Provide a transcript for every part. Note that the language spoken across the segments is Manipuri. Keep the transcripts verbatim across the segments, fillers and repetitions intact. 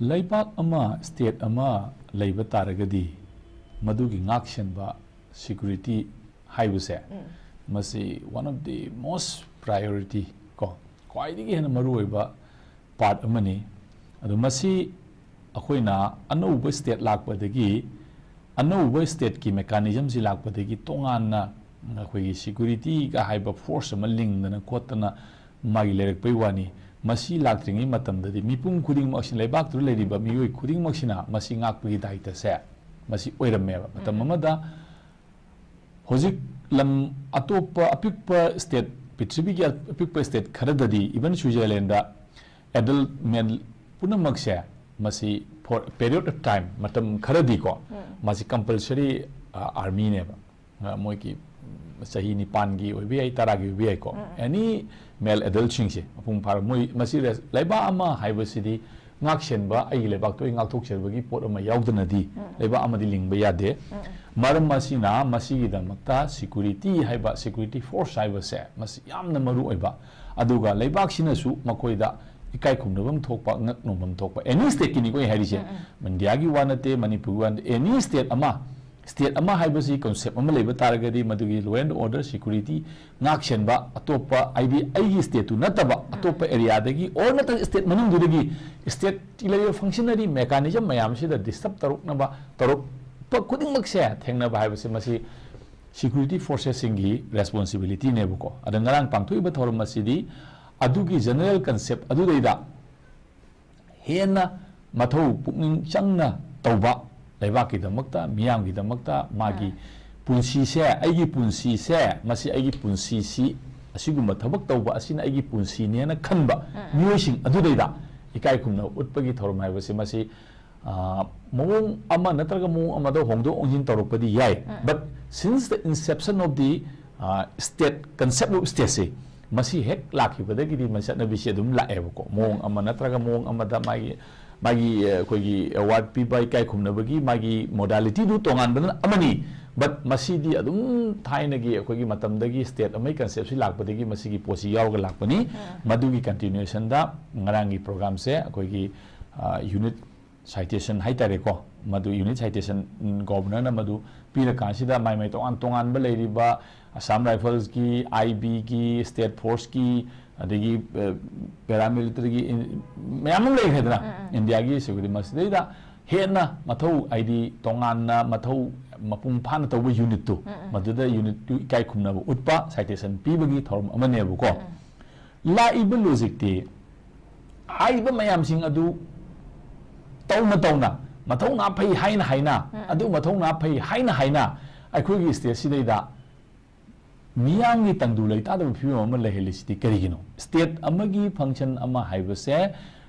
ꯂꯩꯕꯥꯛ ꯑꯃ, state ꯑꯃ ꯂꯩꯕ ꯇꯥꯔꯒꯗꯤ ꯃꯗꯨꯒꯤ ꯉꯥꯛꯁꯦꯟꯕ, security ꯍꯥꯏꯕꯁꯦ, ꯃꯁꯤ one of the most priority ꯀꯣ, ꯈ꯭ꯋꯥꯏꯗꯒꯤ ꯍꯦꯟꯅ ꯃꯔꯨꯑꯣꯏꯕ part ꯑꯃꯅꯤ꯫ ꯑꯗꯣ ꯃꯁꯤ ꯑꯩꯈꯣꯏꯅ ꯑꯅꯧꯕ state ꯂꯥꯛꯄꯗꯒꯤ ꯑꯅꯧꯕ stateꯀꯤ mechanismꯁꯤ ꯂꯥꯛꯄꯗꯒꯤ ꯇꯣꯉꯥꯟꯅ ꯑꯩꯈꯣꯏꯒꯤ securityꯒ ꯍꯥꯏꯕ force ꯑꯃ ꯂꯤꯡꯗꯅ ꯈꯣꯠꯇꯅ ꯃꯥꯒꯤ ꯂꯩꯔꯛꯄꯩ ꯋꯥꯅꯤ꯫ ꯃꯁꯤ ꯂꯥꯛꯇ꯭ꯔꯤꯉꯩ ꯃꯇꯝꯗꯗꯤ ꯃꯤꯄꯨꯝ ꯈꯨꯗꯤꯡꯃꯛꯁꯤꯅ, ꯂꯩꯕꯥꯛꯇꯨꯗ ꯂꯩꯔꯤꯕ ꯃꯤꯑꯣꯏ ꯈꯨꯗꯤꯡꯃꯛꯁꯤꯅ ꯃꯁꯤ ꯉꯥꯛꯄꯒꯤ ꯗꯥꯏꯇꯁꯦ ꯃꯁꯤ ꯑꯣꯏꯔꯝꯃꯦꯕ꯫ ꯃꯇꯝ ꯑꯃꯗ ꯍꯧꯖꯤꯛ ꯂꯝ ꯑꯇꯣꯞꯄ ꯑꯄꯤꯛꯄ state, ꯄ꯭ꯔꯤꯊꯤꯕꯤꯒꯤ ꯑꯄꯤꯛꯄ state ꯈꯔꯗꯗꯤ, even Switzerlandꯗ adult male ꯄꯨꯝꯅꯃꯛꯁꯦ ꯃꯁꯤ for a period of time, ꯃꯇꯝ ꯈꯔꯗꯤꯀꯣ, ꯃꯥꯁꯤ compulsory, ꯑ, armyꯅꯦꯕ꯫ ꯑ, ꯃꯣꯏꯒꯤ ꯆꯍꯤ ꯅꯤꯄꯥꯟꯒꯤ ꯑꯣꯏꯕ ꯌꯥꯏ, ꯇꯔꯥꯒꯤ ꯑꯣꯏꯕ ꯌꯥꯏꯀꯣ꯫ Any male adultꯁꯤꯡꯁꯦ ꯃꯄꯨꯡ ꯐꯥꯔ ꯃꯣꯏ ꯃꯁꯤ ꯔꯦꯁ-, ꯂꯩꯕꯥꯛ ꯑꯃ ꯍꯥꯏꯕꯁꯤꯗꯤ ꯉꯥꯛꯁꯦꯟꯕ, ꯑꯩꯒꯤ ꯂꯩꯕꯥꯛꯇꯣ ꯑꯩ ꯉꯥꯛꯊꯣꯛꯆꯕꯒꯤ ꯄꯣꯠ ꯑꯃ ꯌꯥꯎꯗꯅꯗꯤ ꯂꯩꯕꯥꯛ ꯑꯃꯗꯤ ꯂꯤꯡꯕ ꯌꯥꯗꯦ꯫ ꯃꯔꯝ ꯑꯁꯤꯅ ꯃꯁꯤꯒꯤꯗꯃꯛꯇ security ꯍꯥꯏꯕ, security force ꯍꯥꯏꯕꯁꯦ ꯃꯁꯤ ꯌꯥꯝꯅ ꯃꯔꯨ ꯑꯣꯏꯕ, ꯑꯗꯨꯒ ꯂꯩꯕꯥꯛꯁꯤꯅꯁꯨ ꯃꯈꯣꯏꯗ ꯏꯀꯥꯏ ꯈꯨꯝꯅꯐꯝ ꯊꯣꯛꯄ, ꯉꯛ ꯅꯣꯝꯐꯝ ꯊꯣꯛꯄ, any stateꯀꯤꯅꯤꯀꯣ ꯑꯩ ꯍꯥꯏꯔꯤꯁꯦ, ꯏꯟꯗꯤꯌꯥꯒꯤ ꯋꯥ ꯅꯠꯇꯦ, ꯃꯅꯤꯄꯨꯔꯒꯤ ꯋꯥ ꯅꯠꯇꯦ, any state ꯑꯃ, state ꯑꯃ ꯍꯥꯏꯕꯁꯤ concept ꯑꯃ ꯂꯩꯕ ꯇꯥꯔꯒꯗꯤ ꯃꯗꯨꯒꯤ law and order, security ꯉꯥꯛꯁꯦꯟꯕ, ꯑꯇꯣꯞꯄ, ꯍꯥꯏꯗꯤ ꯑꯩꯒꯤ stateꯇꯨ ꯅꯠꯇꯕ ꯑꯇꯣꯞꯄ areaꯗꯒꯤ, or ꯅꯠꯇ꯭ꯔꯒ state ꯃꯅꯨꯡꯗꯨꯗꯒꯤ stateꯀꯤ ꯂꯩꯔꯤꯕ functionary mechanism ꯃꯌꯥꯝꯁꯤꯗ disturb ꯇꯧꯔꯛꯅꯕ, ꯇꯧꯔꯛꯄ ꯈꯨꯗꯤꯡꯃꯛꯁꯦ ꯊꯦꯡꯅꯕ ꯍꯥꯏꯕꯁꯦ ꯃꯁꯤ security forcesꯁꯤꯡꯒꯤ responsibilityꯅꯦꯕꯀꯣ꯫ ꯑꯗ ꯉꯔꯥꯡ ꯄꯥꯡꯊꯣꯛꯏꯕ ꯊꯧꯔꯝ ꯑꯁꯤꯗꯤ ꯑꯗꯨꯒꯤ general concept ꯑꯗꯨꯗꯩꯗ ꯍꯦꯟꯅ ꯃꯊꯧ ꯄꯨꯛꯅꯤꯡ ꯆꯪꯅ ꯇꯧꯕ, ꯂꯩꯕꯥꯛꯀꯤꯗꯃꯛꯇ, ꯃꯤꯌꯥꯝꯒꯤꯗꯃꯛꯇ, ꯃꯥꯒꯤ ꯄꯨꯟꯁꯤꯁꯦ, ꯑꯩꯒꯤ ꯄꯨꯟꯁꯤꯁꯦ, ꯃꯁꯤ ꯑꯩꯒꯤ ꯄꯨꯟꯁꯤꯁꯤ, ꯑꯁꯤꯒꯨꯝꯕ ꯊꯕꯛ ꯇꯧꯕ ꯑꯁꯤꯅ ꯑꯩꯒꯤ ꯄꯨꯟꯁꯤꯅꯦꯅ ꯈꯟꯕ ꯃꯤꯑꯣꯏꯁꯤꯡ ꯑꯗꯨꯗꯩꯗ ꯏꯀꯥꯏ ꯈꯨꯝꯅꯕ ꯎꯠꯄꯒꯤ ꯊꯧꯔꯝ ꯍꯥꯏꯕꯁꯦ, ꯃꯁꯤ, ꯑ, ꯃꯑꯣꯡ ꯑꯃ ꯅꯠꯇ꯭ꯔꯒ ꯃꯑꯣꯡ ꯑꯃꯗ ꯍꯣꯡꯗꯣꯛ ꯍꯣꯡꯖꯤꯟ ꯇꯧꯔꯛꯄꯗꯤ ꯌꯥꯏ꯫ But since the inception of the, ꯑ, state, concept of stateꯁꯦ, ꯃꯁꯤ ꯍꯦꯛ ꯂꯥꯛꯈꯤꯕꯗꯒꯤꯗꯤ ꯃꯁꯤ ꯆꯠꯅꯕꯤꯁꯤ ꯑꯗꯨꯝ ꯂꯥꯛꯑꯦꯕꯀꯣ꯫ ꯃꯑꯣꯡ ꯑꯃ ꯅꯠꯇ꯭ꯔꯒ ꯃꯑꯣꯡ ꯑꯃꯗ ꯃꯥꯒꯤ, ꯃꯥꯒꯤ, ꯑ, ꯑꯩꯈꯣꯏꯒꯤ award ꯄꯤꯕ, ꯏꯀꯥꯏ ꯈꯨꯝꯅꯕꯒꯤ ꯃꯥꯒꯤ modalityꯗꯨ ꯇꯣꯉꯥꯟꯕꯅ ꯑꯃꯅꯤ꯫ But ꯃꯁꯤꯗꯤ ꯑꯗꯨꯝ ꯊꯥꯏꯅꯒꯤ ꯑꯩꯈꯣꯏꯒꯤ ꯃꯇꯝꯗꯒꯤ state ꯑꯃꯒꯤ conceptꯁꯤ ꯂꯥꯛꯄꯗꯒꯤ ꯃꯁꯤꯒꯤ ꯄꯣꯠꯁꯤ ꯌꯥꯎꯔꯒ ꯂꯥꯛꯄꯅꯤ꯫ ꯃꯗꯨꯒꯤ continuationꯗ ꯉꯔꯥꯡꯒꯤ programꯁꯦ ꯑꯩꯈꯣꯏꯒꯤ ꯌꯨꯅꯤꯠ ꯁꯥꯏꯇꯦꯁꯟ ꯍꯥꯏꯇꯥꯔꯦꯀꯣ, ꯃꯗꯨ ꯌꯨꯅꯤꯠ ꯁꯥꯏꯇꯦꯁꯟ ꯒꯣꯕꯔꯅꯔꯅ ꯃꯗꯨ ꯄꯤꯔꯀꯥꯟꯁꯤꯗ ꯃꯥꯏ ꯃꯥꯏ ꯇꯣꯉꯥꯟ ꯇꯣꯉꯥꯟꯕ ꯂꯩꯔꯤꯕ ꯑꯁꯥꯝ ꯔꯥꯏꯐꯜꯁꯀꯤ, ꯑꯥꯏꯕꯤꯒꯤ, ꯁ꯭ꯇꯦꯠ ꯐꯣꯔꯁꯀꯤ, ꯑꯗꯒꯤ ꯄꯦꯔꯥꯃꯤꯂꯤꯇꯔꯤꯒꯤ ꯃꯌꯥꯝ ꯑꯃ ꯂꯩꯈ꯭ꯔꯦꯗꯅ ꯏꯟꯗꯤꯌꯥꯒꯤ ꯁꯦꯀ꯭ꯌꯨꯔꯤꯇꯤ, ꯃꯁꯤꯗꯩꯗ ꯍꯦꯟꯅ ꯃꯊꯧ, ꯍꯥꯏꯗꯤ ꯇꯣꯉꯥꯟꯅ ꯃꯊꯧ ꯃꯄꯨꯡ ꯐꯥꯅ ꯇꯧꯕ ꯌꯨꯅꯤꯠꯇꯨ, ꯃꯗꯨꯗ ꯌꯨꯅꯤꯠꯇꯨ ꯏꯀꯥꯏ ꯈꯨꯝꯅꯕ ꯎꯠꯄ ꯁꯥꯏꯇꯦꯁꯟ ꯄꯤꯕꯒꯤ ꯊꯧꯔꯝ ꯑꯃꯅꯦꯕꯀꯣ꯫ ꯂꯥꯛꯏꯕ ꯂꯣꯖꯤꯛꯇꯤ ꯍꯥꯏꯔꯤꯕ ꯃꯌꯥꯝꯁꯤꯡ ꯑꯗꯨ ꯇꯧꯅ ꯇꯧꯅ, ꯃꯊꯧꯅꯥ ꯐꯩ ꯍꯥꯏꯅ ꯍꯥꯏꯅ, ꯑꯗꯨ ꯃꯊꯧꯅꯥ ꯐꯩ ꯍꯥꯏꯅ ꯍꯥꯏꯅ ꯑꯩꯈꯣꯏꯒꯤ ꯁ꯭ꯇꯦꯠꯁꯤꯗꯩꯗ ꯃꯤꯌꯥꯝꯒꯤ ꯇꯪꯗꯨ ꯂꯩꯇꯥꯗꯕ ꯐꯤꯕꯝ ꯑꯃ ꯂꯩꯍꯜꯂꯤꯁꯤꯗꯤ ꯀꯔꯤꯒꯤꯅꯣ? ꯁ꯭ꯇꯦꯠ ꯑꯃꯒꯤ ꯐꯪꯁꯟ ꯑꯃ ꯍꯥꯏꯕꯁꯦ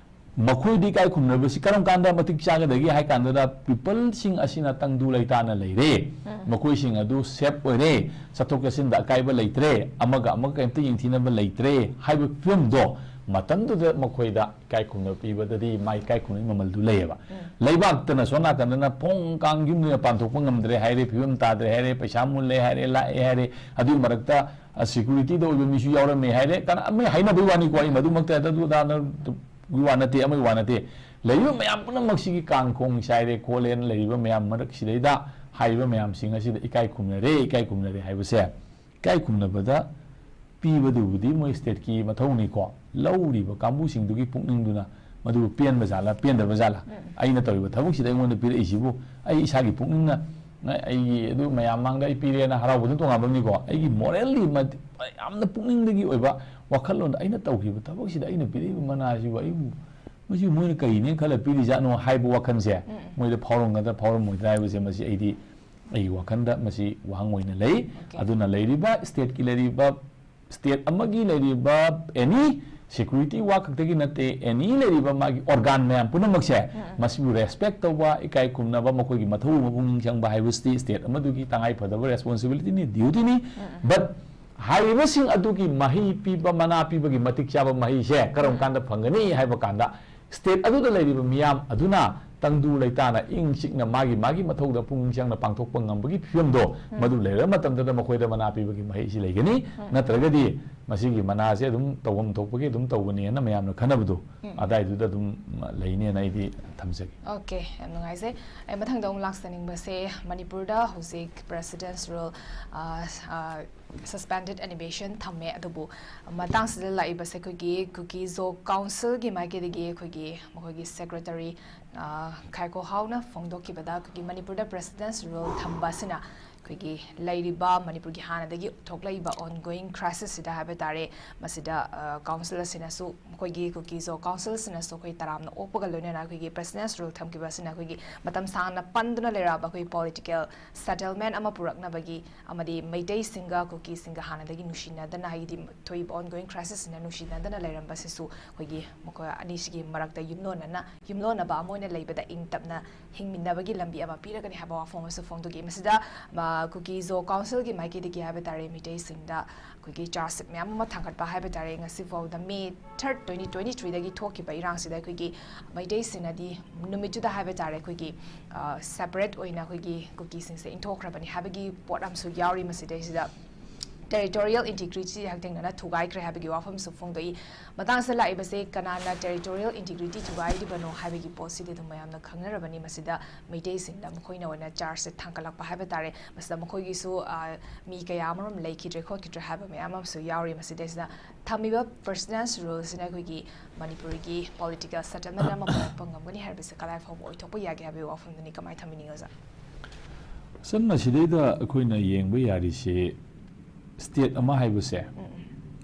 ꯃꯈꯣꯏꯗꯤ ꯏꯀꯥꯏ ꯈꯨꯝꯅꯕꯁꯤ ꯀꯔꯝ ꯀꯥꯟꯗ ꯃꯇꯤꯛ ꯆꯥꯒꯗꯒꯦ ꯍꯥꯏ ꯀꯥꯟꯗ, ꯄꯤꯄꯜꯁꯤꯡ ꯑꯁꯤꯅ ꯇꯪꯗꯨ ꯂꯩꯇꯥꯅ ꯂꯩꯔꯦ, ꯃꯈꯣꯏꯁꯤꯡ ꯑꯗꯨ ꯁꯦꯞ ꯑꯣꯏꯔꯦ, ꯆꯠꯊꯣꯛ ꯆꯠꯁꯤꯟꯗ ꯑꯀꯥꯏꯕ ꯂꯩꯇ꯭ꯔꯦ, ꯑꯃꯒ ꯑꯃꯒ ꯀꯔꯤꯝꯇ ꯌꯦꯡꯊꯤꯅꯕ ꯂꯩꯇ꯭ꯔꯦ ꯍꯥꯏꯕ ꯐꯤꯕꯝꯗꯣ ꯃꯇꯝꯗꯨꯗ ꯃꯈꯣꯏꯗ ꯏꯀꯥꯏ ꯈꯨꯝꯅꯕ ꯄꯤꯕꯗꯗꯤ ꯃꯥꯏ ꯏꯀꯥꯏ ꯈꯨꯝꯅꯕꯒꯤ ꯃꯃꯜꯗꯨ ꯂꯩꯌꯦꯕ꯫ ꯂꯩꯕꯥꯛꯇꯅ ꯁꯣꯝ ꯅꯥꯀꯟꯗꯅ ꯐꯣꯡ ꯀꯥꯡ ꯌꯨꯝꯗ ꯄꯥꯟꯊꯣꯛꯄ ꯉꯝꯗ꯭ꯔꯦ ꯍꯥꯏꯔꯦ, ꯐꯤꯕꯝ ꯇꯥꯗ꯭ꯔꯦ ꯍꯥꯏꯔꯦ, ꯄꯩꯁꯥ ꯃꯨꯜꯂꯦ ꯍꯥꯏꯔꯦ, ꯂꯥꯛꯑꯦ ꯍꯥꯏꯔꯦ, ꯑꯗꯨꯒꯤ ꯃꯔꯛꯇ ꯁꯦꯀ꯭ꯌꯨꯔꯤꯇꯤꯗ ꯑꯣꯏꯕ ꯃꯤꯁꯨ ꯌꯥꯎꯔꯝꯃꯦ ꯍꯥꯏꯔꯦ꯫ ꯀꯅꯥ ꯑꯃ ꯍꯥꯏꯅꯕꯒꯤ ꯋꯥꯅꯤꯀꯣ, ꯑꯩ ꯃꯗꯨꯃꯛꯇ ꯑꯗꯨ ꯑꯗꯥ ꯒꯤ ꯋꯥ ꯅꯠꯇꯦ, ꯑꯃꯒꯤ ꯋꯥ ꯅꯠꯇꯦ꯫ ꯂꯩꯔꯤꯕ ꯃꯌꯥꯝ ꯄꯨꯝꯅꯃꯛꯁꯤꯒꯤ ꯀꯥꯡ ꯈꯣꯡ ꯆꯥꯏꯔꯦ ꯈꯣꯠꯂꯦꯅ ꯂꯩꯔꯤꯕ ꯃꯌꯥꯝ ꯃꯔꯛꯁꯤꯗꯩꯗ ꯍꯥꯏꯔꯤꯕ ꯃꯌꯥꯝꯁꯤꯡ ꯑꯁꯤꯗ ꯏꯀꯥꯏ ꯈꯨꯝꯅꯔꯦ, ꯏꯀꯥꯏ ꯈꯨꯝꯅꯔꯦ ꯍꯥꯏꯕꯁꯦ, ꯏꯀꯥꯏ ꯈꯨꯝꯅꯕꯗ ꯄꯤꯕꯗꯨꯕꯨꯗꯤ ꯃꯣꯏ ꯁ꯭ꯇꯦꯠꯀꯤ ꯃꯊꯧꯅꯤꯀꯣ, ꯂꯧꯔꯤꯕ ꯀꯥꯡꯕꯨꯁꯤꯡꯗꯨꯒꯤ ꯄꯨꯛꯅꯤꯡꯗꯨꯅ ꯃꯗꯨ ꯄꯦꯟꯕ ꯖꯥꯠꯂꯥ, ꯄꯦꯟꯗꯕ ꯖꯥꯠꯂꯥ? ꯑꯩꯅ ꯇꯧꯔꯤꯕ ꯊꯕꯛꯁꯤꯗ ꯑꯩꯉꯣꯟꯗ ꯄꯤꯔꯛꯏꯁꯤꯕꯨ ꯑꯩ ꯏꯁꯥꯒꯤ ꯄꯨꯛꯅꯤꯡꯅ, ꯑꯩꯒꯤ ꯑꯗꯨ ꯃꯌꯥꯝ ꯃꯥꯡꯗ ꯑꯩ ꯄꯤꯔꯦꯅ ꯍꯔꯥꯎꯕꯗꯨꯅ ꯇꯣꯉꯥꯟꯕ ꯑꯃꯅꯤꯀꯣ, ꯑꯩꯒꯤ ꯃꯣꯔꯦꯜꯂꯤ ꯌꯥꯝꯅ ꯄꯨꯛꯅꯤꯡꯗꯒꯤ ꯑꯣꯏꯕ ꯋꯥꯈꯜꯂꯣꯟꯗ ꯑꯩꯅ ꯇꯧꯈꯤꯕ ꯊꯕꯛꯁꯤꯗ ꯑꯩꯅ ꯄꯤꯔꯛꯏꯕ ꯃꯅꯥꯁꯤꯕꯨ ꯑꯩꯕꯨ, ꯃꯁꯤ ꯃꯣꯏꯅ ꯀꯔꯤꯅꯦ ꯈꯜꯂ ꯄꯤꯔꯤꯖꯥꯠꯅꯣ ꯍꯥꯏꯕ ꯋꯥꯈꯜꯁꯦ ꯃꯣꯏꯗ ꯐꯥꯎꯔꯝꯒꯗ꯭ꯔꯥ ꯐꯥꯎꯔꯝꯃꯣꯏꯗ꯭ꯔꯥ ꯍꯥꯏꯕꯁꯦ, ꯃꯁꯤ ꯑꯩꯗꯤ ꯑꯩꯒꯤ ꯋꯥꯈꯜꯗ ꯃꯁꯤ ꯋꯥꯍꯪ ꯑꯣꯏꯅ ꯂꯩ꯫ ꯑꯗꯨꯅ ꯂꯩꯔꯤꯕ ꯁ꯭ꯇꯦꯠꯀꯤ ꯂꯩꯔꯤꯕ, ꯁ꯭ꯇꯦꯠ ꯑꯃꯒꯤ ꯂꯩꯔꯤꯕ ꯑꯦꯅꯤ ꯁꯦꯀ꯭ꯌꯨꯔꯤꯇꯤ ꯋꯥ ꯈꯛꯇꯒꯤ ꯅꯠꯇꯦ, ꯑꯦꯅꯤ ꯂꯩꯔꯤꯕ ꯃꯥꯒꯤ ꯑꯣꯔꯒꯥꯟ ꯃꯌꯥꯝ ꯄꯨꯝꯅꯃꯛꯁꯦ ꯃꯁꯤꯕꯨ ꯔꯦꯁꯄꯦꯛ ꯇꯧꯕ, ꯏꯀꯥꯏ ꯈꯨꯝꯅꯕ, ꯃꯈꯣꯏꯒꯤ ꯃꯊꯧ ꯃꯄꯨꯛꯅꯤꯡ ꯆꯪꯕ ꯍꯥꯏꯕꯁꯤꯗꯤ ꯁ꯭ꯇꯦꯠ ꯑꯃꯗꯨꯒꯤ ꯇꯉꯥꯏ ꯐꯗꯕ ꯔꯦꯁꯄꯣꯟꯁꯤꯕꯤꯂꯤꯇꯤꯅꯤ, ꯗ꯭ꯌꯨꯇꯤꯅꯤ꯫ ꯕꯠ ꯍꯥꯏꯔꯤꯕꯁꯤꯡ ꯑꯗꯨꯒꯤ ꯃꯍꯩ ꯄꯤꯕ, ꯃꯅꯥ ꯄꯤꯕꯒꯤ ꯃꯇꯤꯛ ꯆꯥꯕ ꯃꯍꯩꯁꯦ ꯀꯔꯝ ꯀꯥꯟꯗ ꯐꯪꯒꯅꯤ ꯍꯥꯏꯕ ꯀꯥꯟꯗ, ꯁ꯭ꯇꯦꯠ ꯑꯗꯨꯗ ꯂꯩꯔꯤꯕ ꯃꯤꯌꯥꯝ ꯑꯗꯨꯅ ꯇꯪꯗꯨ ꯂꯩꯇꯥꯅ ꯏꯪ ꯆꯤꯛꯅ ꯃꯥꯒꯤ ꯃꯥꯒꯤ ꯃꯊꯧꯗ ꯄꯨꯛꯅꯤꯡ ꯆꯪꯅ ꯄꯥꯡꯊꯣꯛꯄ ꯉꯝꯕꯒꯤ ꯐꯤꯕꯝꯗꯣ, ꯃꯗꯨ ꯂꯩꯔꯕ ꯃꯇꯝꯗꯨꯗ ꯃꯈꯣꯏꯗ ꯃꯅꯥ ꯄꯤꯕꯒꯤ ꯃꯍꯩꯁꯤ ꯂꯩꯒꯅꯤ꯫ ꯅꯠꯇ꯭ꯔꯒꯗꯤ ꯃꯁꯤꯒꯤ ꯃꯅꯥꯁꯦ ꯑꯗꯨꯝ ꯇꯧꯐꯝ ꯊꯣꯛꯄꯒꯤ ꯑꯗꯨꯝ ꯇꯧꯕꯅꯦꯅ ꯃꯌꯥꯝꯅ ꯈꯟꯅꯕꯗꯣ, ꯎꯝ꯫ ꯑꯗꯥꯏꯗꯨꯗ ꯑꯗꯨꯝ ꯂꯩꯅꯦꯅ ꯑꯩꯗꯤ ꯊꯝꯖꯒꯦ꯫ ꯑꯣꯀꯦ, ꯌꯥꯝ ꯅꯨꯡꯉꯥꯏꯖꯩ꯫ ꯑꯩ ꯃꯊꯪꯗ ꯑꯃꯨꯛ ꯂꯥꯛꯆꯅꯤꯡꯕꯁꯦ, ꯃꯅꯤꯄꯨꯔꯗ ꯍꯧꯖꯤꯛ president's rule, ꯑ, ꯑ, suspended animation ꯊꯝꯃꯦ, ꯑꯗꯨꯕꯨ ꯃꯇꯥꯡꯁꯤꯗ ꯂꯥꯛꯏꯕꯁꯦ ꯑꯩꯈꯣꯏꯒꯤ ꯀꯨꯀꯤ ꯖꯣ ꯀꯥꯎꯟꯁꯤꯜꯒꯤ ꯃꯥꯏꯀꯩꯗꯒꯤ ꯑꯩꯈꯣꯏꯒꯤ ꯃꯈꯣꯏꯒꯤ secretary, ꯑ, ꯈꯥꯏꯀꯣ ꯍꯥꯎꯅ ꯐꯣꯡꯗꯣꯛꯈꯤꯕꯗ ꯑꯩꯈꯣꯏꯒꯤ ꯃꯅꯤꯄꯨꯔꯗ president's rule ꯊꯝꯕ ꯑꯁꯤꯅ ꯑꯩꯈꯣꯏꯒꯤ ꯂꯩꯔꯤꯕ ꯃꯅꯤꯄꯨꯔꯒꯤ ꯍꯥꯟꯅꯗꯒꯤ ꯊꯣꯛꯂꯛꯏꯕ ongoing crisis ꯁꯤꯗ ꯍꯥꯏꯕ ꯇꯥꯔꯦ, ꯃꯁꯤꯗ, ꯑ, ꯀꯥꯎꯟꯁꯤꯜ ꯑꯁꯤꯅꯁꯨ, ꯃꯈꯣꯏꯒꯤ ꯀꯨꯀꯤ ꯖꯣ ꯀꯥꯎꯟꯁꯤꯜ ꯑꯁꯤꯅꯁꯨ ꯑꯩꯈꯣꯏ ꯇꯔꯥꯝꯅ ꯑꯣꯛꯄꯒ ꯂꯣꯏꯅꯅ ꯑꯩꯈꯣꯏꯒꯤ president's rule ꯊꯝꯈꯤꯕ ꯑꯁꯤꯅ ꯑꯩꯈꯣꯏꯒꯤ ꯃꯇꯝ ꯁꯥꯡꯅ ꯄꯟꯗꯨꯅ ꯂꯩꯔꯛꯑꯕ ꯑꯩꯈꯣꯏ political settlement ꯑꯃ ꯄꯨꯔꯛꯅꯕꯒꯤ ꯑꯃꯗꯤ ꯃꯩꯇꯩꯁꯤꯡꯒ ꯀꯨꯀꯤꯁꯤꯡꯒ ꯍꯥꯟꯅꯗꯒꯤ ꯅꯨꯡꯁꯤꯅꯗꯅ, ꯍꯥꯏꯗꯤ ꯊꯣꯛꯏꯕ ongoing crisis ꯁꯤꯅ ꯅꯨꯡꯁꯤꯅꯗꯅ ꯂꯩꯔꯝꯕꯁꯤꯁꯨ ꯑꯩꯈꯣꯏꯒꯤ ꯃꯈꯣꯏ ꯑꯅꯤꯁꯤꯒꯤ ꯃꯔꯛꯇ ꯌꯨꯝꯂꯣꯟꯅꯅ, ꯌꯨꯝꯂꯣꯟꯅꯕ ꯑꯃ ꯑꯣꯏꯅ ꯂꯩꯕꯗ ꯏꯪ ꯇꯞꯅ ꯍꯤꯡꯃꯤꯟꯅꯕꯒꯤ ꯂꯝꯕꯤ ꯑꯃ ꯄꯤꯔꯒꯅꯤ ꯍꯥꯏꯕ ꯋꯥꯐꯝ ꯑꯃꯁꯨ ꯐꯣꯡꯗꯣꯛꯏ꯫ ꯃꯁꯤꯗ, ꯑ, ꯀꯨꯀꯤ ꯖꯣ ꯀꯥꯎꯟꯁꯤꯜꯒꯤ ꯃꯥꯏꯀꯩꯗꯒꯤ ꯍꯥꯏꯕ ꯇꯥꯔꯦ, ꯃꯤꯇꯩꯁꯤꯡꯗ ꯑꯩꯈꯣꯏꯒꯤ ꯆꯥꯔꯖ ꯃꯌꯥꯝ ꯑꯃ ꯊꯥꯡꯒꯠꯄ ꯍꯥꯏꯕ ꯇꯥꯔꯦ꯫ ꯉꯁꯤꯐꯥꯎꯗ May third, twenty twenty-three ꯗꯒꯤ ꯊꯣꯛꯈꯤꯕ ꯏꯔꯥꯡꯁꯤꯗ ꯑꯩꯈꯣꯏꯒꯤ ꯃꯩꯇꯩꯁꯤꯡꯅꯗꯤ ꯅꯨꯃꯤꯠꯇꯨꯗ ꯍꯥꯏꯕ ꯇꯥꯔꯦ, ꯑꯩꯈꯣꯏꯒꯤ, ꯑ, separate ꯑꯣꯏꯅ ꯑꯩꯈꯣꯏꯒꯤ ꯀꯨꯀꯤꯁꯤꯡꯁꯦ ꯏꯟꯊꯣꯛꯈ꯭ꯔꯕꯅꯤ ꯍꯥꯏꯕꯒꯤ ꯄꯣꯠ ꯑꯃꯁꯨ ꯌꯥꯎꯔꯤ꯫ ꯃꯁꯤꯗꯩꯁꯤꯗ territorial integrity ꯍꯛꯊꯦꯡꯅꯅ ꯊꯨꯒꯥꯏꯈ꯭ꯔꯦ ꯍꯥꯏꯕꯒꯤ ꯋꯥꯐꯝꯁꯨ ꯐꯣꯡꯗꯣꯛꯏ꯫ ꯃꯇꯥꯡꯁꯤꯗ ꯂꯥꯛꯏꯕꯁꯦ ꯀꯅꯥꯅ territorial integrity ꯊꯨꯒꯥꯏꯔꯤꯕꯅꯣ ꯍꯥꯏꯕꯒꯤ ꯄꯣꯠꯁꯤꯗꯤ ꯑꯗꯨꯝ ꯃꯌꯥꯝꯅ ꯈꯪꯅꯔꯕꯅꯤ꯫ ꯃꯁꯤꯗ ꯃꯩꯇꯩꯁꯤꯡꯗ ꯃꯈꯣꯏꯅ ꯑꯣꯏꯅ ꯆꯥꯔꯖꯁꯦ ꯊꯥꯡꯒꯠꯂꯛꯄ ꯍꯥꯏꯕ ꯇꯥꯔꯦ꯫ ꯃꯁꯤꯗ ꯃꯈꯣꯏꯒꯤꯁꯨ, ꯑ, ꯃꯤ ꯀꯌꯥ ꯑꯃꯔꯣꯝ ꯂꯩꯈꯤꯗ꯭ꯔꯦ ꯈꯣꯠꯈꯤꯗ꯭ꯔꯦ ꯍꯥꯏꯕ ꯃꯌꯥꯝ ꯑꯃꯁꯨ ꯌꯥꯎꯔꯤ꯫ ꯃꯁꯤꯗꯩꯁꯤꯗ ꯊꯝꯃꯤꯕ president's rule ꯁꯤꯅ ꯑꯩꯈꯣꯏꯒꯤ ꯃꯅꯤꯄꯨꯔꯒꯤ political settlement ꯑꯃ ꯄꯨꯔꯛꯄ ꯉꯝꯒꯅꯤ ꯍꯥꯏꯕꯁꯦ ꯀꯗꯥꯏ ꯐꯥꯎꯕ ꯑꯣꯏꯊꯣꯛꯄ ꯌꯥꯒꯦ ꯍꯥꯏꯕꯒꯤ ꯋꯥꯐꯝꯗꯨꯅꯤ꯫ ꯀꯃꯥꯏꯅ ꯊꯝꯕꯤꯅꯤꯡꯉꯤ, ꯑꯣꯖꯥ? ꯁꯝꯅ ꯁꯤꯗꯩꯗ ꯑꯩꯈꯣꯏꯅ ꯌꯦꯡꯕ ꯌꯥꯔꯤꯁꯦ, state ꯑꯃ ꯍꯥꯏꯕꯁꯦ,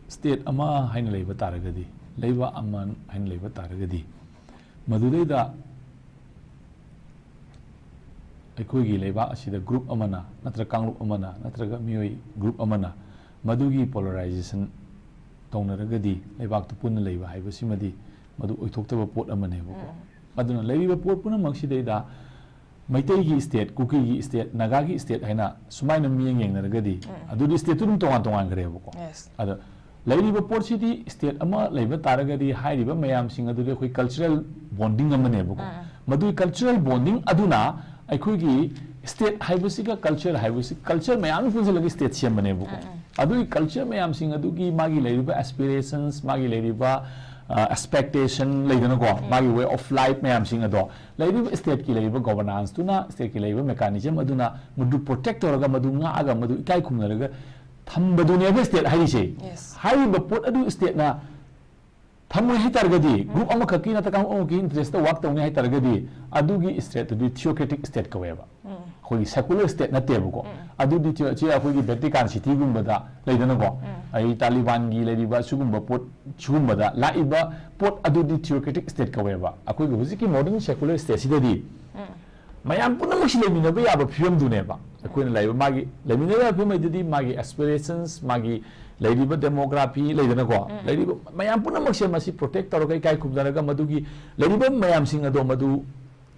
state ꯑꯃ ꯍꯥꯏꯅ ꯂꯩꯕ ꯇꯥꯔꯒꯗꯤ, ꯂꯩꯕꯥꯛ ꯑꯃ ꯍꯥꯏꯅ ꯂꯩꯕ ꯇꯥꯔꯒꯗꯤ, ꯃꯗꯨꯗꯩꯗ ꯑꯩꯈꯣꯏꯒꯤ ꯂꯩꯕꯥꯛ ꯑꯁꯤꯗ group ꯑꯃꯅ ꯅꯠꯇ꯭ꯔꯒ ꯀꯥꯡꯂꯨꯞ ꯑꯃꯅ ꯅꯠꯇ꯭ꯔꯒ ꯃꯤꯑꯣꯏ group ꯑꯃꯅ ꯃꯗꯨꯒꯤ polarization ꯇꯧꯅꯔꯒꯗꯤ ꯂꯩꯕꯥꯛꯇꯨ ꯄꯨꯟꯅ ꯂꯩꯕ ꯍꯥꯏꯕꯁꯤꯃꯗꯤ ꯃꯗꯨ ꯑꯣꯏꯊꯣꯛꯇꯕ ꯄꯣꯠ ꯑꯃꯅꯦꯕꯀꯣ꯫ ꯑꯗꯨꯅ ꯂꯩꯔꯤꯕ ꯄꯣꯠ ꯄꯨꯝꯅꯃꯛꯁꯤꯗꯩꯗ ꯃꯩꯇꯩꯒꯤ state, ꯀꯨꯀꯤꯒꯤ state, ꯅꯥꯒꯥꯒꯤ state ꯍꯥꯏꯅ ꯁꯨꯃꯥꯏꯅ ꯃꯤꯠꯌꯦꯡ ꯌꯦꯡꯅꯔꯒꯗꯤ, ꯑꯗꯨꯗꯤ state ꯇꯨ ꯑꯗꯨꯝ ꯇꯣꯉꯥꯟ ꯇꯣꯉꯥꯟꯈ꯭ꯔꯦꯕꯀꯣ꯫ Yes. ꯑꯗ ꯂꯩꯔꯤꯕ ꯄꯣꯠꯁꯤꯗꯤ state ꯑꯃ ꯂꯩꯕ ꯇꯥꯔꯒꯗꯤ ꯍꯥꯏꯔꯤꯕ ꯃꯌꯥꯝꯁꯤꯡ ꯑꯗꯨꯗꯤ ꯑꯩꯈꯣꯏ cultural bonding ꯑꯃꯅꯦꯕꯀꯣ꯫ ꯃꯗꯨꯒꯤ cultural bonding ꯑꯗꯨꯅ ꯑꯩꯈꯣꯏꯒꯤ State ꯍꯥꯏꯕꯁꯤꯒ culture ꯍꯥꯏꯕꯁꯤ, culture ꯃꯌꯥꯝ ꯄꯨꯟꯁꯤꯜꯂꯒ state ꯁꯦꯝꯕꯅꯦꯕꯀꯣ꯫ ꯑꯗꯨꯒꯤ culture ꯃꯌꯥꯝꯁꯤꯡ ꯑꯗꯨꯒꯤ ꯃꯥꯒꯤ ꯂꯩꯔꯤꯕ aspirations, ꯃꯥꯒꯤ ꯂꯩꯔꯤꯕ ꯑ, expectation ꯂꯩꯗꯅꯀꯣ, ꯃꯥꯒꯤ way of life ꯃꯌꯥꯝꯁꯤꯡ ꯑꯗꯣ ꯂꯩꯔꯤꯕ stateꯀꯤ ꯂꯩꯔꯤꯕ governanceꯇꯨꯅ, stateꯀꯤ ꯂꯩꯔꯤꯕ mechanism ꯑꯗꯨꯅ ꯃꯗꯨ protect ꯇꯧꯔꯒ, ꯃꯗꯨ ꯉꯥꯛꯑꯒ, ꯃꯗꯨ ꯏꯀꯥꯏ ꯈꯨꯝꯅꯔꯒ ꯊꯝꯕꯗꯨꯅꯦꯕ state ꯍꯥꯏꯔꯤꯁꯦ꯫ Yes. ꯍꯥꯏꯔꯤꯕ ꯄꯣꯠ ꯑꯗꯨ stateꯅ ꯊꯝꯃꯣꯏ ꯍꯥꯏꯇꯥꯔꯒꯗꯤ, group ꯑꯃꯈꯛꯀꯤ ꯅꯠꯇ꯭ꯔꯒ ꯑꯃꯈꯛꯀꯤ interestꯇ work ꯇꯧꯅꯤ ꯍꯥꯏꯇꯥꯔꯒꯗꯤ, ꯑꯗꯨꯒꯤ state ꯑꯗꯨꯗꯤ theocratic state ꯀꯧꯋꯦꯕ꯫ ꯑꯩꯈꯣꯏꯒꯤ secular state ꯅꯠꯇꯦꯕꯀꯣ꯫ ꯑꯗꯨꯗꯤ theo- ꯁꯤ ꯑꯩꯈꯣꯏꯒꯤ Vatican Cityꯒꯨꯝꯕꯗ ꯂꯩꯗꯅꯀꯣ, ꯑꯩ ꯇꯥꯂꯤꯕꯥꯟꯒꯤ ꯂꯩꯔꯤꯕ ꯁꯤꯒꯨꯝꯕ ꯄꯣꯠ, ꯁꯤꯒꯨꯝꯕꯗ ꯂꯥꯛꯏꯕ ꯄꯣꯠ ꯑꯗꯨꯗꯤ theocratic state ꯀꯧꯋꯦꯕ꯫ ꯑꯩꯈꯣꯏꯒꯤ ꯍꯧꯖꯤꯛꯀꯤ modern secular stateꯁꯤꯗꯗꯤ ꯃꯌꯥꯝ ꯄꯨꯝꯅꯃꯛꯁꯤ ꯂꯩꯃꯤꯟꯅꯕ ꯌꯥꯕ ꯐꯤꯕꯝꯗꯨꯅꯦꯕ꯫ ꯑꯩꯈꯣꯏꯅ ꯂꯩꯕ ꯃꯥꯒꯤ ꯂꯩꯃꯤꯟꯅꯕ ꯌꯥꯕ ꯐꯤꯕꯝ ꯍꯥꯏꯗꯨꯗꯤ ꯃꯥꯒꯤ aspirations, ꯃꯥꯒꯤ ꯂꯩꯔꯤꯕ demography ꯂꯩꯗꯅꯀꯣ, ꯂꯩꯔꯤꯕ ꯃꯌꯥꯝ ꯄꯨꯝꯅꯃꯛꯁꯦ ꯃꯁꯤ protect ꯇꯧꯔꯒ, ꯏꯀꯥꯏ ꯈꯨꯝꯅꯔꯒ, ꯃꯗꯨꯒꯤ ꯂꯩꯔꯤꯕ ꯃꯌꯥꯝꯁꯤꯡ ꯑꯗꯣ ꯃꯗꯨ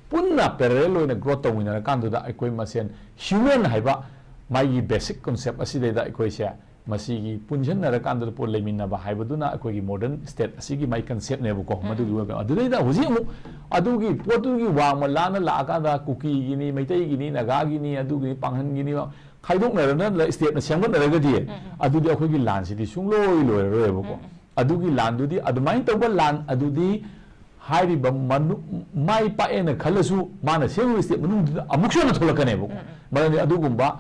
ꯄꯨꯟꯅ parallel ꯑꯣꯏꯅ growth ꯇꯧꯃꯤꯟꯅꯔꯀꯥꯟꯗꯨꯗ ꯑꯩꯈꯣꯏ ꯃꯁꯦꯟ human ꯍꯥꯏꯕ ꯃꯥꯒꯤ basic concept ꯑꯁꯤꯗꯩꯗ ꯑꯩꯈꯣꯏꯁꯦ ꯃꯁꯤꯒꯤ ꯄꯨꯟꯁꯤꯟꯅꯔꯀꯥꯟꯗ ꯄꯣꯠ ꯂꯩꯃꯤꯟꯅꯕ ꯍꯥꯏꯕꯗꯨꯅ ꯑꯩꯈꯣꯏꯒꯤ modern state ꯑꯁꯤꯒꯤ ꯃꯥꯒꯤ conceptꯅꯦꯕꯀꯣ꯫ ꯃꯗꯨꯒꯤ ꯑꯣꯏꯕ ꯑꯗꯨꯗꯩꯗ ꯍꯧꯖꯤꯛ ꯑꯃꯨꯛ ꯑꯗꯨꯒꯤ ꯄꯣꯠꯇꯨꯒꯤ ꯋꯥꯡꯃ ꯂꯥꯟꯅ ꯂꯥꯛꯑꯀꯥꯟꯗ ꯀꯨꯀꯤꯒꯤꯅꯤ, ꯃꯩꯇꯩꯒꯤꯅꯤ, ꯅꯥꯒꯥꯒꯤꯅꯤ, ꯑꯗꯨꯒꯤꯅꯤ, ꯄꯥꯡꯒꯟꯒꯤꯅꯤ, ꯈꯥꯏꯗꯣꯛꯅꯔꯅ stateꯅ ꯁꯦꯝꯒꯠꯅꯔꯒꯗꯤ ꯑꯗꯨꯗꯤ ꯑꯩꯈꯣꯏꯒꯤ ꯂꯥꯟꯁꯤꯗꯤ ꯁꯨꯡꯂꯣꯏ ꯂꯣꯏꯔꯔꯣꯏꯕꯀꯣ꯫ ꯑꯗꯨꯒꯤ ꯂꯥꯟꯗꯨꯗꯤ, ꯑꯗꯨꯃꯥꯏꯅ ꯇꯧꯕ ꯂꯥꯟ ꯑꯗꯨꯗꯤ ꯍꯥꯏꯔꯤꯕ ꯃꯅꯨ- ꯃꯥꯏ ꯄꯥꯛꯑꯦꯅ ꯈꯜꯂꯁꯨ, ꯃꯥꯅ ꯁꯦꯝꯂꯤꯕ state ꯃꯅꯨꯡꯗꯨꯗ ꯑꯃꯨꯛꯁꯨ ꯍꯟꯅ ꯊꯣꯛꯂꯛꯀꯅꯦꯕꯀꯣ꯫ ꯃꯔꯝꯗꯤ ꯑꯗꯨꯒꯨꯝꯕ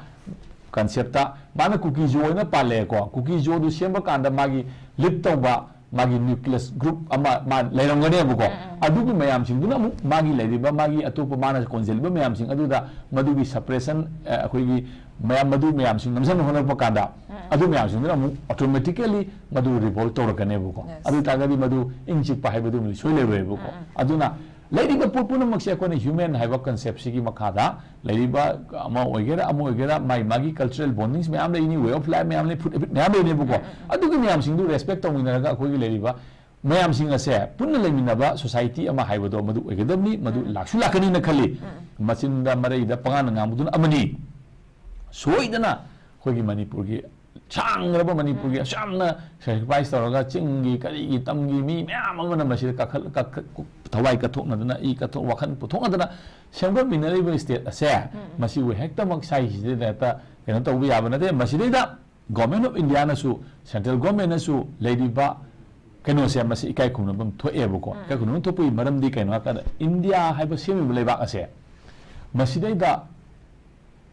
conceptꯇ ꯃꯥꯅ ꯀꯨꯀꯤꯖꯣ ꯑꯣꯏꯅ ꯄꯥꯜꯂꯛꯑꯦꯀꯣ꯫ ꯀꯨꯀꯤꯖꯣꯗꯨ ꯁꯦꯝꯕ ꯀꯥꯟꯗ ꯃꯥꯒꯤ lead ꯇꯧꯕ ꯃꯥꯒꯤ nucleus group ꯑꯃ ꯃꯥ ꯂꯩꯔꯝꯒꯅꯦꯕꯀꯣ꯫ ꯑꯗꯨꯒꯤ ꯃꯌꯥꯝꯁꯤꯡꯗꯨꯅ ꯑꯃꯨꯛ ꯃꯥꯒꯤ ꯂꯩꯔꯤꯕ, ꯃꯥꯒꯤ ꯑꯇꯣꯞꯄ ꯃꯥꯅ ꯀꯣꯟꯁꯤꯜꯂꯤꯕ ꯃꯌꯥꯝꯁꯤꯡ ꯑꯗꯨꯗ ꯃꯗꯨꯒꯤ suppression, ꯑ, ꯑꯩꯈꯣꯏꯒꯤ ꯃꯌꯥꯝ, ꯃꯗꯨ ꯃꯌꯥꯝꯁꯤꯡ ꯅꯝꯁꯤꯟꯅ ꯍꯣꯠꯅꯔꯛꯄ ꯀꯥꯟꯗ ꯑꯗꯨ ꯃꯌꯥꯝꯁꯤꯡꯗꯨꯅ ꯑꯃꯨꯛ automatically ꯃꯗꯨ revolt ꯇꯧꯔꯛꯀꯅꯦꯕꯀꯣ꯫ Yes. ꯑꯗꯨ ꯑꯣꯏ ꯇꯥꯔꯒꯗꯤ ꯃꯗꯨ ꯏꯪ ꯆꯤꯛꯄ ꯍꯥꯏꯕꯗꯨ ꯁꯣꯏ ꯂꯩꯔꯣꯏꯕꯀꯣ꯫ ꯑꯗꯨꯅ ꯂꯩꯔꯤꯕ ꯄꯣꯠ ꯄꯨꯝꯅꯃꯛꯁꯦ ꯑꯩꯈꯣꯏꯅ human ꯍꯥꯏꯕ conceptꯁꯤꯒꯤ ꯃꯈꯥꯗ ꯂꯩꯔꯤꯕ ꯑꯃ ꯑꯣꯏꯒꯦꯔꯥ ꯑꯃ ꯑꯣꯏꯒꯦꯔꯥ ꯃꯥꯒꯤ ꯃꯥꯒꯤ cultural bondings ꯃꯌꯥꯝ ꯂꯩꯅꯤ, way of life ꯃꯌꯥꯝ ꯂꯩ, food habit ꯃꯌꯥꯝ ꯂꯩꯅꯦꯕꯀꯣ꯫ ꯑꯗꯨꯒꯤ ꯃꯌꯥꯝꯁꯤꯡꯗꯨ respect ꯇꯧꯃꯤꯟꯅꯔꯒ ꯑꯩꯈꯣꯏꯒꯤ ꯂꯩꯔꯤꯕ ꯃꯌꯥꯝꯁꯤꯡ ꯑꯁꯦ ꯄꯨꯟꯅ ꯂꯩꯃꯤꯟꯅꯕ society ꯑꯃ ꯍꯥꯏꯕꯗꯣ ꯃꯗꯨ ꯑꯣꯏꯒꯗꯕꯅꯤ꯫ ꯃꯗꯨ ꯂꯥꯛꯁꯨ ꯂꯥꯛꯀꯅꯤꯅ ꯈꯜꯂꯤ꯫ ꯃꯆꯤꯟꯗ ꯃꯔꯩꯗ ꯄꯉꯥꯡꯗ ꯉꯥꯡꯕꯗꯨꯅ ꯑꯃꯅꯤ꯫ ꯁꯣꯏꯗꯅ ꯑꯩꯈꯣꯏꯒꯤ ꯃꯅꯤꯄꯨꯔꯒꯤ ꯁꯥꯡꯈ꯭ꯔꯕ ꯃꯅꯤꯄꯨꯔꯒꯤ ꯑꯁꯨꯛ ꯌꯥꯝꯅ sacrifice ꯇꯧꯔꯒ ꯆꯤꯡꯒꯤ ꯀꯔꯤꯒꯤ ꯇꯝꯒꯤ ꯃꯤ ꯃꯌꯥꯝ ꯑꯃꯅ ꯃꯁꯤꯗ ꯀꯥꯈꯠ ꯀꯥꯈꯠ ꯊꯋꯥꯏ ꯀꯠꯊꯣꯛꯅꯗꯅ ꯏ ꯀꯠꯊꯣꯛ ꯋꯥꯈꯜ ꯄꯨꯊꯣꯛꯅꯗꯅ ꯁꯦꯝꯒꯠꯃꯤꯟꯅꯔꯤꯕ state ꯑꯁꯦ ꯃꯁꯤꯕꯨ ꯍꯦꯛꯇꯃꯛ ꯁꯥꯏꯁꯤꯗ ꯍꯦꯛꯇ ꯀꯩꯅꯣ ꯇꯧꯕ ꯌꯥꯕ ꯅꯠꯇꯦ꯫ ꯃꯁꯤꯗꯩꯗ Government of Indiaꯅꯁꯨ, central governmentꯅꯁꯨ ꯂꯩꯔꯤꯕ ꯀꯩꯅꯣꯁꯦ ꯃꯁꯤ ꯏꯀꯥꯏ ꯈꯨꯝꯅꯐꯝ ꯊꯣꯛꯑꯦꯕꯀꯣ꯫ ꯏꯀꯥꯏ ꯈꯨꯝꯅꯐꯝ ꯊꯣꯛꯄꯒꯤ ꯃꯔꯝꯗꯤ ꯀꯩꯅꯣ ꯍꯥꯏꯔꯀꯥꯟꯗ ꯏꯟꯗꯤꯌꯥ ꯍꯥꯏꯕ ꯁꯦꯝꯃꯤꯕ ꯂꯩꯕꯥꯛ ꯑꯁꯦ ꯃꯁꯤꯗꯩꯗ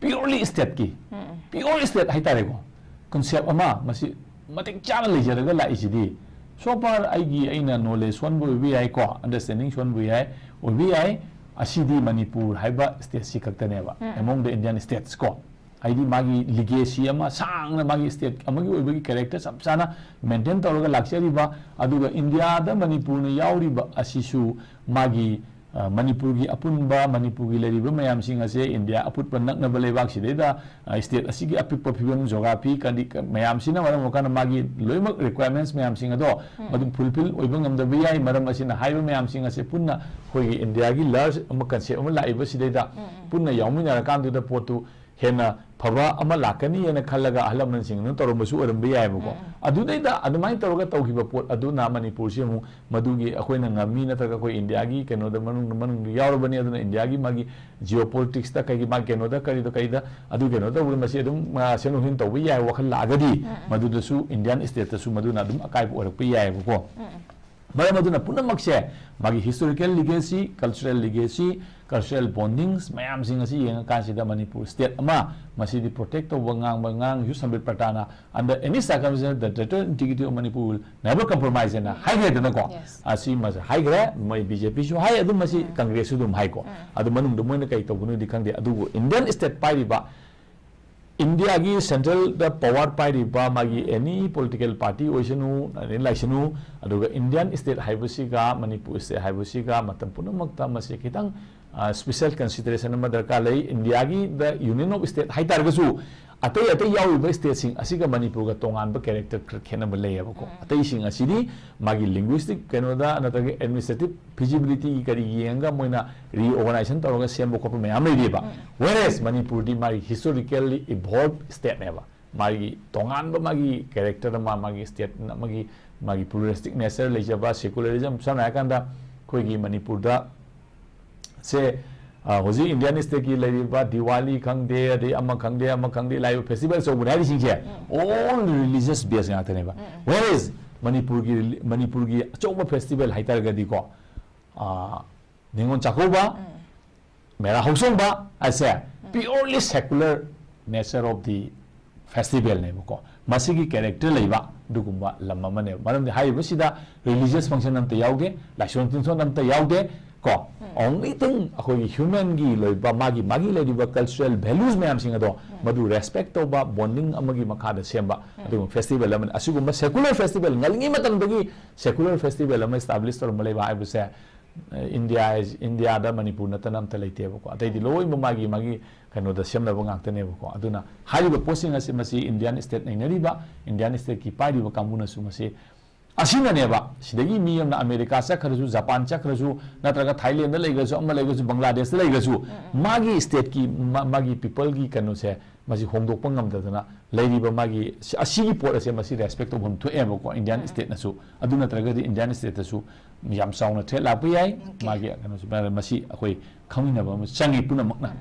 purely stateꯀꯤ, pure state ꯍꯥꯏꯇꯥꯔꯦꯀꯣ, concept ꯑꯃ ꯃꯁꯤ ꯃꯇꯤꯛ ꯆꯥꯅ ꯂꯩꯖꯔꯒ ꯂꯥꯛꯏꯁꯤꯗꯤ, so far ꯑꯩꯒꯤ, ꯑꯩꯅ knowledge ꯁꯣꯟꯕ ꯑꯣꯏꯕ ꯌꯥꯏꯀꯣ, understanding ꯁꯣꯟꯕ ꯌꯥꯏ, ꯑꯣꯏꯕ ꯌꯥꯏ, ꯑꯁꯤꯗꯤ ꯃꯅꯤꯄꯨꯔ ꯍꯥꯏꯕ stateꯁꯤ ꯈꯛꯇꯅꯦꯕ among the Indian states ꯀꯣ꯫ ꯍꯥꯏꯗꯤ ꯃꯥꯒꯤ legacy ꯑꯃ ꯁꯥꯡꯅ ꯃꯥꯒꯤ state ꯑꯃꯒꯤ ꯑꯣꯏꯕꯒꯤ character ꯆꯞ ꯆꯥꯅ maintain ꯇꯧꯔꯒ ꯂꯥꯛꯆꯔꯤꯕ, ꯑꯗꯨꯒ ꯏꯟꯗꯤꯌꯥꯗ ꯃꯅꯤꯄꯨꯔꯅ ꯌꯥꯎꯔꯤꯕ ꯑꯁꯤꯁꯨ ꯃꯥꯒꯤ, ꯑ, ꯃꯅꯤꯄꯨꯔꯒꯤ ꯑꯄꯨꯟꯕ, ꯃꯅꯤꯄꯨꯔꯒꯤ ꯂꯩꯔꯤꯕ ꯃꯌꯥꯝꯁꯤꯡ ꯑꯁꯦ ꯏꯟꯗꯤꯌꯥ ꯑꯄꯨꯠꯄ ꯅꯛꯅꯕ ꯂꯩꯕꯥꯛꯁꯤꯗꯩꯗ, ꯑ, state ꯑꯁꯤꯒꯤ ꯑꯄꯤꯛꯄ ꯐꯤꯕꯝ, geography, ꯀꯔꯤ ꯀ-, ꯃꯌꯥꯝꯁꯤꯅ ꯃꯔꯝ ꯑꯣꯏꯔꯀꯥꯟꯗ ꯃꯥꯒꯤ ꯂꯣꯏꯅꯃꯛ requirements ꯃꯌꯥꯝꯁꯤꯡ ꯑꯗꯣ ꯃꯗꯨ fulfill ꯑꯣꯏꯕ ꯉꯝꯗꯕ ꯌꯥꯏ꯫ ꯃꯔꯝ ꯑꯁꯤꯅ ꯍꯥꯏꯔꯤꯕ ꯃꯌꯥꯝꯁꯤꯡ ꯑꯁꯦ ꯄꯨꯟꯅ ꯑꯩꯈꯣꯏꯒꯤ ꯏꯟꯗꯤꯌꯥꯒꯤ large ꯑꯃ concept ꯑꯃ ꯂꯥꯛꯏꯕꯁꯤꯗꯩꯗ ꯄꯨꯟꯅ ꯌꯥꯎꯃꯤꯟꯅꯔꯀꯥꯟꯗꯨꯗ ꯄꯣꯠꯇꯨ ꯍꯦꯟꯅ ꯐꯕ ꯑꯃ ꯂꯥꯛꯀꯅꯤ ꯍꯥꯏꯅ ꯈꯜꯂꯒ ꯑꯍꯜ ꯂꯃꯟꯁꯤꯡꯅ ꯇꯧꯔꯝꯕꯁꯨ ꯑꯣꯏꯔꯝꯕ ꯌꯥꯏꯑꯕꯀꯣ꯫ ꯑꯗꯨꯗꯩꯗ ꯑꯗꯨꯃꯥꯏꯅ ꯇꯧꯔꯒ ꯇꯧꯈꯤꯕ ꯄꯣꯠ ꯑꯗꯨꯅ ꯃꯅꯤꯄꯨꯔꯁꯤ ꯑꯃꯨꯛ ꯃꯗꯨꯒꯤ ꯑꯩꯈꯣꯏꯅ ꯉꯝꯃꯤ, ꯅꯠꯇ꯭ꯔꯒ ꯑꯩꯈꯣꯏ ꯏꯟꯗꯤꯌꯥꯒꯤ ꯀꯩꯅꯣꯗ ꯃꯅꯨꯡꯗ, ꯃꯅꯨꯡꯗ ꯌꯥꯎꯔꯕꯅꯤ, ꯑꯗꯨꯅ ꯏꯟꯗꯤꯌꯥꯒꯤ ꯃꯥꯒꯤ geopoliticsꯇ ꯀꯩꯒꯤ ꯃꯥꯒꯤ ꯀꯩꯅꯣꯗ ꯀꯔꯤꯗ ꯀꯩꯗ ꯑꯗꯨ ꯀꯩꯅꯣ ꯇꯧꯕꯗ ꯃꯁꯤ ꯑꯗꯨꯝ, ꯑ, ꯁꯦꯝꯗꯣꯛ ꯁꯦꯝꯖꯤꯟ ꯇꯧꯕ ꯌꯥꯏ ꯋꯥꯈꯜ ꯂꯥꯛꯑꯒꯗꯤ ꯃꯗꯨꯗꯁꯨ Indian stateꯇꯁꯨ ꯃꯗꯨꯅ ꯑꯗꯨꯝ ꯑꯀꯥꯏꯕ ꯑꯣꯏꯔꯛꯄ ꯌꯥꯏꯑꯕꯀꯣ꯫ ꯃꯔꯝ ꯑꯗꯨꯅ ꯄꯨꯝꯅꯃꯛꯁꯦ ꯃꯥꯒꯤ historical legacy, cultural legacy, cultural bondings ꯃꯌꯥꯝꯁꯤꯡ ꯑꯁꯤ ꯌꯦꯡꯉꯀꯥꯟꯁꯤꯗ ꯃꯅꯤꯄꯨꯔ state ꯑꯃ ꯃꯁꯤꯗꯤ protect ꯇꯧꯕ ꯉꯥꯡꯕ ꯉꯥꯡ U ꯁꯝꯕꯤꯠ ꯄ꯭ꯔꯇꯥꯅ under any circumstance the territorial integrity of Manipur will never compromise ꯍꯥꯏꯅ ꯍꯥꯏꯈ꯭ꯔꯦꯗꯅꯀꯣ꯫ Yes. ꯑꯁꯤ ꯃꯁꯤ ꯍꯥꯏꯈ꯭ꯔꯦ, ꯃꯣꯏ BJPꯁꯨ ꯍꯥꯏ, ꯑꯗꯨꯝ ꯃꯁꯤ Congressꯁꯨ ꯑꯗꯨꯝ ꯍꯥꯏꯀꯣ꯫ ꯑꯗꯨ ꯃꯅꯨꯡꯗ ꯃꯣꯏꯅ ꯀꯩ ꯇꯧꯕꯅꯣꯗꯤ ꯈꯪꯗꯦ, ꯑꯗꯨꯕꯨ Indian state ꯄꯥꯏꯔꯤꯕ ꯏꯟꯗꯤꯌꯥꯒꯤ centralꯗ power ꯄꯥꯏꯔꯤꯕ ꯃꯥꯒꯤ any political party ꯑꯣꯏꯁꯅꯨ, ꯑꯗꯩ ꯂꯥꯏꯁꯅꯨ, ꯑꯗꯨꯒ Indian state ꯍꯥꯏꯕꯁꯤꯒ ꯃꯅꯤꯄꯨꯔ state ꯍꯥꯏꯕꯁꯤꯒ ꯃꯇꯝ ꯄꯨꯝꯅꯃꯛꯇ ꯃꯁꯤ ꯈꯤꯇꯪ, ꯑ, special consideration ꯑꯃ ꯗꯔꯀꯥꯔ ꯂꯩ꯫ ꯏꯟꯗꯤꯌꯥꯒꯤ the Union of State ꯍꯥꯏꯇꯥꯔꯒꯁꯨ ꯑꯇꯩ ꯑꯇꯩ ꯌꯥꯎꯔꯤꯕ stateꯁꯤꯡ ꯑꯁꯤꯒ ꯃꯅꯤꯄꯨꯔꯒ ꯇꯣꯉꯥꯟꯕ character ꯈꯔ ꯈꯦꯠꯅꯕ ꯂꯩꯌꯦꯕꯀꯣ꯫ ꯑꯇꯩꯁꯤꯡ ꯑꯁꯤꯗꯤ ꯃꯥꯒꯤ linguistic ꯀꯩꯅꯣꯗ ꯅꯠꯇ꯭ꯔꯒ administrative feasibilityꯒꯤ ꯀꯔꯤ ꯌꯦꯡꯉꯒ ꯃꯣꯏꯅ reorganization ꯇꯧꯔꯒ ꯁꯦꯝꯕ ꯈꯣꯠꯄ ꯃꯌꯥꯝ ꯂꯩꯔꯤꯕ꯫ Whereas ꯃꯅꯤꯄꯨꯔꯗꯤ ꯃꯥꯒꯤ historically evolved stateꯅꯦꯕ꯫ ꯃꯥꯒꯤ ꯇꯣꯉꯥꯟꯕ ꯃꯥꯒꯤ character ꯑꯃ, ꯃꯥꯒꯤ state ꯑꯃꯒꯤ, ꯃꯥꯒꯤ pluralistic nature ꯂꯩꯖꯕ, secularism, ꯁꯝꯅ ꯍꯥꯏꯔꯀꯥꯟꯗ ꯑꯩꯈꯣꯏꯒꯤ ꯃꯅꯤꯄꯨꯔꯗ ꯁꯦ, ꯑ, ꯍꯧꯖꯤꯛ Indian stateꯀꯤ ꯂꯩꯔꯤꯕ ꯗꯤꯋꯥꯂꯤ ꯈꯪꯗꯦ, ꯑꯗꯩ ꯑꯃ ꯈꯪꯗꯦ, ꯑꯃ ꯈꯪꯗꯦ, ꯂꯥꯛꯏꯕ festival ꯑꯆꯧꯕꯅꯦ ꯍꯥꯏꯔꯤꯁꯤꯡꯁꯦ, all religious base ꯉꯥꯛꯇꯅꯦꯕ꯫ Whereas ꯃꯅꯤꯄꯨꯔꯒꯤ, ꯃꯅꯤꯄꯨꯔꯒꯤ ꯑꯆꯧꯕ festival ꯍꯥꯏꯇꯥꯔꯒꯗꯤꯀꯣ, ꯑ, ꯅꯤꯉꯣꯜ ꯆꯥꯛꯀꯧꯕ, ꯃꯦꯔꯥ ꯍꯧꯆꯣꯡꯕ ꯍꯥꯏꯁꯦ purely secular nature of the festivalꯅꯦꯕꯀꯣ꯫ ꯃꯁꯤꯒꯤ character ꯂꯩꯕ ꯑꯗꯨꯒꯨꯝꯕ ꯂꯝ ꯑꯃꯅꯦꯕ꯫ ꯃꯔꯝꯗꯤ ꯍꯥꯏꯔꯤꯕꯁꯤꯗ religious function ꯑꯝꯇ ꯌꯥꯎꯗꯦ, ꯂꯥꯏꯁꯣꯟ ꯇꯤꯟꯁꯣꯟ ꯑꯝꯇ ꯌꯥꯎꯗꯦ ꯀꯣ꯫ Only thing ꯑꯩꯈꯣꯏꯒꯤ humanꯒꯤ ꯂꯩꯕ ꯃꯥꯒꯤ, ꯃꯥꯒꯤ ꯂꯩꯔꯤꯕ cultural values ꯃꯌꯥꯝꯁꯤꯡ ꯑꯗꯣ ꯃꯗꯨ respect ꯇꯧꯕ, bonding ꯑꯃꯒꯤ ꯃꯈꯥꯗ ꯁꯦꯝꯕ ꯑꯗꯨꯒꯨꯝꯕ festival ꯑꯃꯅꯤ꯫ ꯑꯁꯤꯒꯨꯝꯕ secular festival, ꯉꯜꯂꯤꯉꯩ ꯃꯇꯝꯗꯒꯤ secular festival ꯑꯃ establish ꯇꯧꯔꯝꯕ ꯂꯩꯕ ꯍꯥꯏꯕꯁꯦ, ꯏꯟꯗꯤꯌꯥ ꯍꯥꯏꯁ-, ꯏꯟꯗꯤꯌꯥꯗ ꯃꯅꯤꯄꯨꯔ ꯅꯠꯇꯅ ꯑꯝꯇ ꯂꯩꯇꯦꯕꯀꯣ꯫ ꯑꯇꯩꯗꯤ ꯂꯣꯏꯅꯃꯛ ꯃꯥꯒꯤ, ꯃꯥꯒꯤ ꯀꯩꯅꯣꯗ ꯁꯦꯝꯅꯕ ꯉꯥꯛꯇꯅꯦꯕꯀꯣ꯫ ꯑꯗꯨꯅ ꯍꯥꯏꯔꯤꯕ ꯄꯣꯠꯁꯤꯡ ꯑꯁꯤ, ꯃꯁꯤ Indian state ꯅꯩꯅꯔꯤꯕ, Indian stateꯀꯤ ꯄꯥꯏꯔꯤꯕ ꯀꯥꯡꯕꯨꯅꯁꯨ ꯃꯁꯤ, ꯑꯁꯤꯅꯅꯦꯕ, ꯁꯤꯗꯒꯤ ꯃꯤ ꯑꯃꯅ ꯑꯃꯦꯔꯤꯀꯥ ꯆꯠꯈ꯭ꯔꯁꯨ, ꯖꯄꯥꯟ ꯆꯠꯈ꯭ꯔꯁꯨ, ꯅꯠꯇ꯭ꯔꯒ ꯊꯥꯏꯂꯦꯟꯗ ꯂꯩꯈ꯭ꯔꯁꯨ, ꯑꯃ ꯂꯩꯈ꯭ꯔꯁꯨ, ꯕꯪꯒ꯭ꯂꯥꯗꯦꯁꯇ ꯂꯩꯈ꯭ꯔꯁꯨ, ꯃꯥꯒꯤ stateꯀꯤ, ꯃꯥ-, ꯃꯥꯒꯤ peopleꯒꯤ ꯀꯩꯅꯣꯁꯦ, ꯃꯁꯤ ꯍꯣꯡꯗꯣꯛꯄ ꯉꯝꯗꯗꯅ ꯂꯩꯔꯤꯕ ꯃꯥꯒꯤ, ꯁꯤ-, ꯑꯁꯤꯒꯤ ꯄꯣꯠ ꯑꯁꯦ ꯃꯁꯤ respect ꯇꯧꯐꯝ ꯊꯣꯛꯑꯦꯕꯀꯣ, Indian stateꯅꯁꯨ꯫ ꯑꯗꯨ ꯅꯠꯇ꯭ꯔꯒꯗꯤ Indian stateꯇꯁꯨ ꯌꯥꯝ ꯆꯥꯎꯅ threat ꯂꯥꯛꯄ ꯌꯥꯏ꯫ Okay. ꯃꯥꯒꯤ ꯀꯩꯅꯣꯁꯨ, ꯃꯁꯤ ꯑꯩꯈꯣꯏ ꯈꯪꯃꯤꯟꯅꯕ ꯑꯃ ꯆꯪꯉꯤ ꯄꯨꯝꯅꯃꯛꯅ꯫